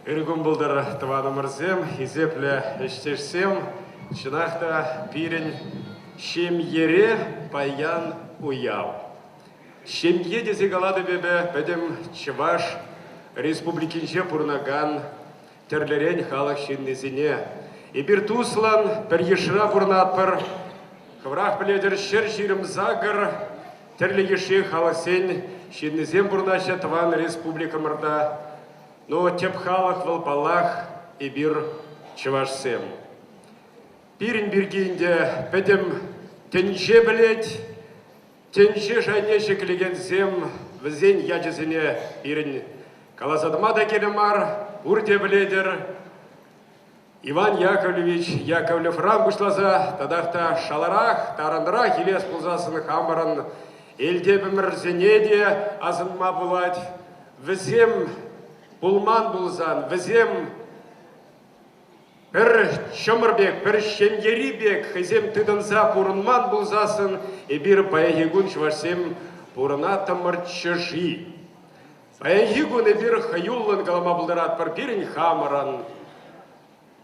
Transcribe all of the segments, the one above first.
Ырӑ кун пултӑр, тӑванӑмӑрсем, хисеплӗ ӗҫтешсем. Чӑнах та, пирӗн ҫемьере паян уяв. Ҫемье тесе калатӑп эпӗ пӗтӗм Чӑваш Республикинче пурӑнакан тӗрлӗрен халӑх ҫыннисене. Эпир туслӑн пӗр йышра пурӑнатпӑр. Хӑвӑрах пӗлетӗр, 128 тӗрлӗ йышши халӑхсен ҫыннисем пурӑнаҫҫӗ тӑван республикӑмӑрта. Ну, тӗп халӑх вӑл, паллах, эпир чӑвашсем. Пирӗн пирки ӗнтӗ пӗтӗм тӗнче пӗлет. Тӗнче шайне ҫӗклекенсем вӗсен ячӗсене пирӗн каласа тӑма та кирлӗ мар, пурте пӗлетӗр. Иван Яковлевич Яковлевран пуҫласа татах та шаларах, тарӑнрах илес пулсассӑн хамӑрӑн элтепӗмӗрсене те асӑнма пулать. Вӗсем пулман пулсан, вӗсем пӗр чӑмӑр пек, пӗр ҫемьери пек хӑйсем тытӑнса пурӑнман пулсассӑн эпир паянхи кун чӑвашсем пурӑнаттӑмӑрччӗ-ши? Паянхи кун эпир хӑюллӑн калама пултаратпӑр, пирӗн хамӑрӑн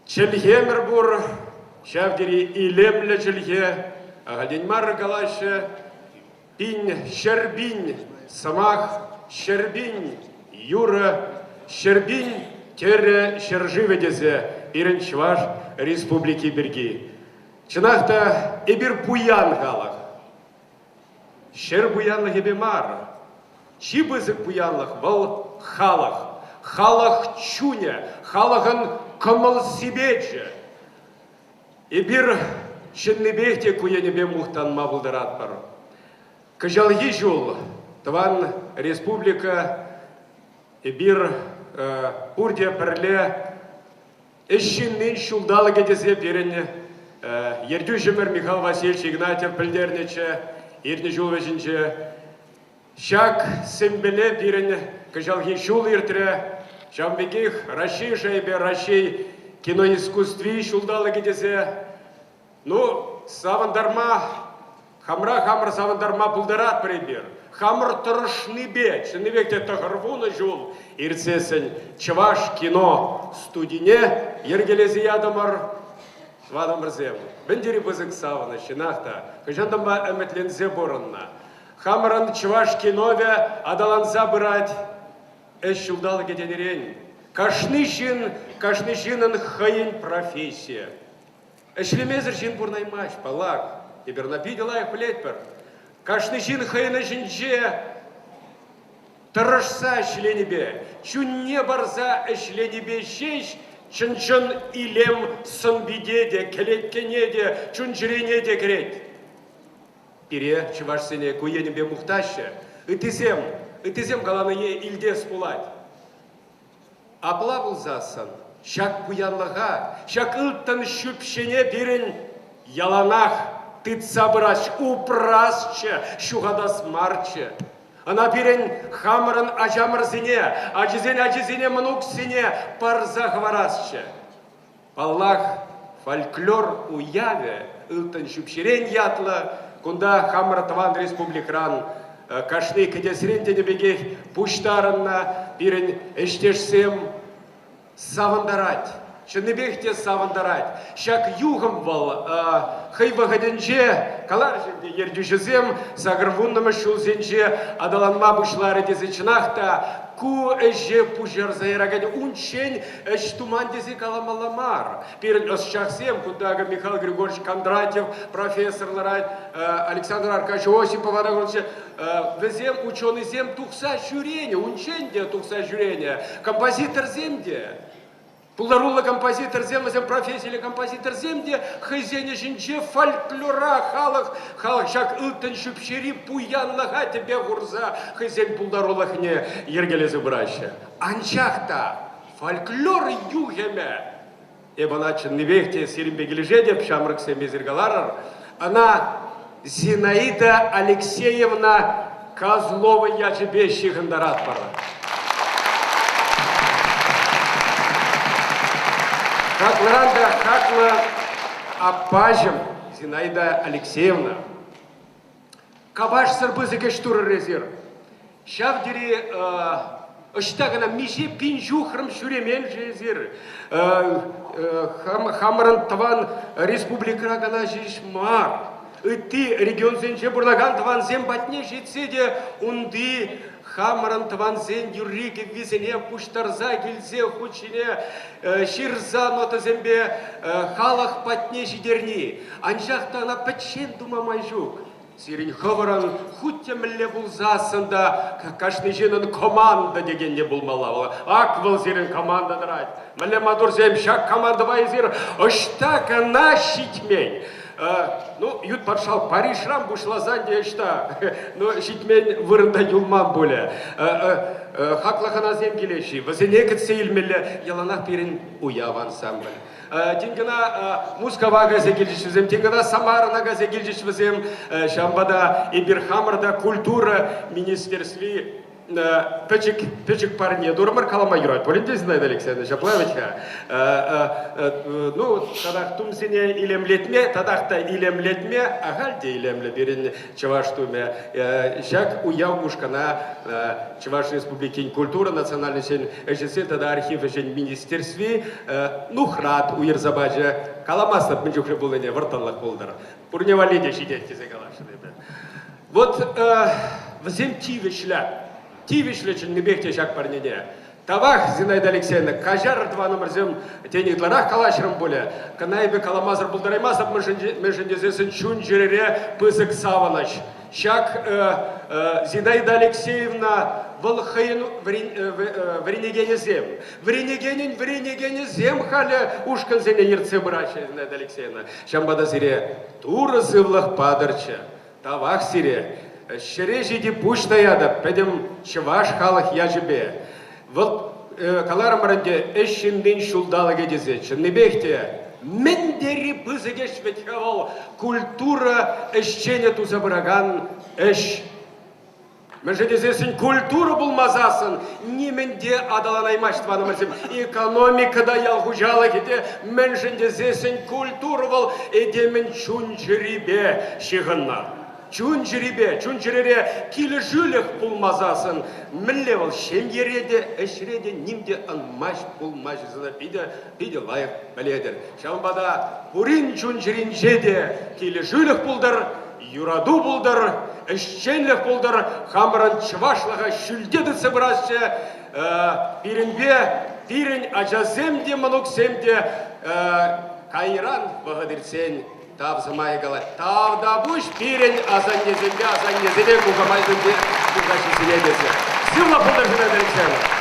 чӗлхемӗр пур, ҫав тери илемлӗ чӗлхе, ахальтен мар калаҫҫӗ, пин, 100 000 сӑмах, 100 000 юрӑ, 100 000 тӗрӗ ҫӗршывӗ тесе пирӗн Чӑваш Республики пирки. Чӑнах та, эпир пуян халӑх. Ҫӗр пуянлӑхӗпе мар, чи пысӑк пуянлӑх вӑл халӑх. Халӑх чунӗ, халӑхӑн кӑмӑл-сипечӗ. Эпир чӑннипех те ку енӗпе мухтанма пултаратпӑр. Кӑҫалхи ҫул тӑван республика эпир пурте пӗрле Ӗҫ ҫыннин ҫулталӑкӗ тесе пирӗн ертӳҫӗмӗр Михаил Васильевич Игнатьев пӗлтернӗччӗ иртнӗ ҫул вӗҫӗнче. Ҫак сӗмпеле пирӗн кӑҫалхи ҫул иртрӗ. Ҫавӑн пекех Раҫҫей шайӗпе Раҫҫей киноискусстви ҫулталӑкӗ тесе Ну, савӑнтарма, хамра хамӑр савӑнтарма пултаратпӑр эпир. Хамӑр тӑрӑшнипе, чӑннипех те 90 ҫул иртсессӗн Чӑваш кино студине йӗркелесе ятӑмӑр. Тӑванӑмӑрсем, мӗн тери пысӑк савӑнӑҫ, чӑнах та, хӑҫантанпа ӗмӗтленсе пурӑннӑ. Хамӑрӑн чӑваш киновӗ аталанса пырать. Ӗҫ ҫулталӑкӗ тенӗрен кашни ҫын, кашни ҫыннӑн хӑйӗн профессийӗ. Ӗҫлемесӗр ҫын пурӑнаймасть, паллах. Эпир ӑна питӗ лайӑх пӗлетпӗр. Кашни ҫын хӑйӗн ӗҫӗнче тӑрӑшса ӗҫленипе, чунне парса ӗҫленипе ҫеҫ чӑн-чӑн илем сӑн-пите те, кӗлеткене те, чун-чӗрене те кӗрет. Пире, чӑвашсене, ку енӗпе мухтаҫҫӗ. Ыттисем, ыттисем каланине илтес пулать. Апла пулсассӑн ҫак пуянлӑха, ҫак ылтӑн ҫӳпҫене пирӗн яланах тытса пырасчӗ, упрасчӗ, ҫухатас марччӗ. Ӑна пирӗн хамӑрӑн ачамӑрсене, ачисен ачисене, мӑнуксене парса хӑварасчӗ. Паллах, фольклор уявӗ Ылтӑн ҫӳпҫерен ятлӑ. Кунта хамӑр тӑван республикӑран кашни кӗтесрен тенӗ пекех пуҫтарӑннӑ пирӗн ӗҫтешсем савӑнтарать. Чӑннипех те савӑнтарать. Ҫак юхӑм вӑл хӑй вӑхӑтӗнче каларӗҫ ӗнтӗ ертӳҫӗсем 80-мӗш ҫулсенче аталанма пуҫларӗ тесе чӑнах та ку ӗҫе пуҫарса яракан унччен ӗҫ туман тесе каламалла мар. Пирӗн ӑсчахсем, кунта акӑ Михаил Григорьевич Кондратьев профессор ларать, Александр Аркадьевич Осипов вӗсем ученӑйсем тухса ҫӳренӗ, унччен те тухса ҫӳренӗ, композиторсем те. Пултаруллӑ композиторсем, вӗсем профессиллӗ композиторсем те хӑйсен ӗҫӗнче фольклора, халӑх, халӑх ҫак ылтӑн ҫӳпҫери пуянлӑха тӗпе хурса хӑйсен пултарулӑхне йӗркелесе пыраҫҫӗ. Анчах та фольклор юхӑмӗ, эп ӑна чӑннипех те сирӗнпе килӗшетӗп, ҫамрӑксем эсир каларӑр, ӑна Зинаида Алексеевна Козлова ячӗпе ҫыхӑнтаратпӑр. Хаклӑран та хаклӑ аппаҫӑм Зинаида Алексеевна. Капашсӑр пысӑк ӗҫ турӑр эсир. Ҫав тери... Ӑҫта кӑна миҫе пин ҫухрӑм ҫӳремен-ши эсир? Хамӑрӑн тӑван республикӑра кӑна ҫеҫ мар, ытти регионсенче пурӑнакан тӑвансем патне ҫитсе те унти хамӑрӑн тӑвансен юрри-кӗввисене пуҫтарса килсе хут ҫине ҫырса нотӑсемпе халӑх патне ҫитерни. Анчах та ӑна пӗччен тума май ҫук. Сирӗн хӑвӑрӑн хуть те мӗнле пулсассӑн та кашни ҫыннӑн команда текенни пулмалла вӑл. Ак вӑл сирӗн команда тӑрать. Мӗнле маттурсем ҫак командӑпа эсир ӑҫта кӑна ҫитмен. Ну, ют патшалӑх Парижран пуҫласан те ӑҫта, ну, ҫитмен вырӑнта юлман пулӗ. Хаклӑ хӑнасем килеҫҫӗ, вӗсене кӗтсе илмелле. Яланах пирӗн уяв ансамбль. Тин кӑна Мускава кайса килчӗҫ вӗсем, тин кӑна Самарӑна кайса килчӗҫ вӗсем. Ҫавӑнпа та эпир хамӑр та культура министерстви пӗчӗк, пӗчӗк парне турӑмӑр калама юрать пулин те, Зинаида Алексеевна, ҫапла вӗт-ха. Ну, татах тумсене илемлетме, татах та илемлетме, ахаль те илемлӗ пирӗн чӑваш тумӗ. Ҫак уяв ушкӑна Чӑваш Республикин культура национальноҫӗн ӗҫӗсен тата архив ӗҫӗн министерстви нухрат уйӑрса пачӗ. Каламастӑп мӗн чухлӗ пулнине, вӑрттӑнлӑх пултӑр. Пурне валли те ҫитет тесе каласшӑн эпӗ. Вот вӗсем тивӗҫлӗ, тивӗҫлӗ чӑннипех те ҫак парнене. Тавах, Зинаида Алексеевна, каҫарӑр, тӑванӑмӑрсем, тен, ытларах калаҫрӑм пулӗ. Кӑна эпӗ каламасӑр пултараймастӑп, мӗншӗн тесессӗн чун-чӗрере пысӑк савӑнӑҫ. Ҫак Зинаида Алексеевна вӑл хӑйӗн вӗренекенӗсем, вӗренекенӗн вӗренекенӗсем халӗ ушкӑнсене ертсе пыраҫҫӗ, Зинаида Алексеевна. Ҫавӑнпа та сире Турӑ сывлӑх патӑрччӗ. Тавах сире. Ҫӗре ҫити пуҫ таятӑп пӗтӗм чӑваш халӑх ячӗпе. Вӑл каларӑмӑр ӗнтӗ ӗҫ ҫыннин ҫулталӑкӗ тесе. Чӑннипех те мӗн тери пысӑк ӗҫ вӗт-ха вӑл культура ӗҫченӗ туса пыракан ӗҫ. Мӗншӗн тесессӗн культура пулмасассӑн нимӗн те аталанаймасть тӑванӑмӑрсем. Экономика та, ял хуҫалӑхӗ те мӗншӗн тесессӗн культура вӑл этемӗн чун-чӗрипе ҫыхӑннӑ. Чун-чӗрипе, чун-чӗрере килӗшӳлӗх пулмасассӑн мӗнле вӑл ҫемьере те, ӗҫре те ним те ӑнмасть, пулмасть. Сана питӗ, питӗ лайӑх пӗлетӗр. Ҫавӑнпа та пурин чун-чӗринче те килӗшӳлӗх пултӑр, юрату пултӑр, ӗҫченлӗх пултӑр, хамӑрӑн чӑвашлӑха ҫӳлте тытса пырасчӗ. Пирӗнпе пирӗн ачасем те, мӑнуксем те кайран вӑхӑт иртсен тав сӑмахӗ калать. Тавтапуҫ пирӗн асаннесемпе асаннесене, кукамайсемпе кукаҫисене тесе. Сывлӑх пултӑр, Геннадий Алексеевич!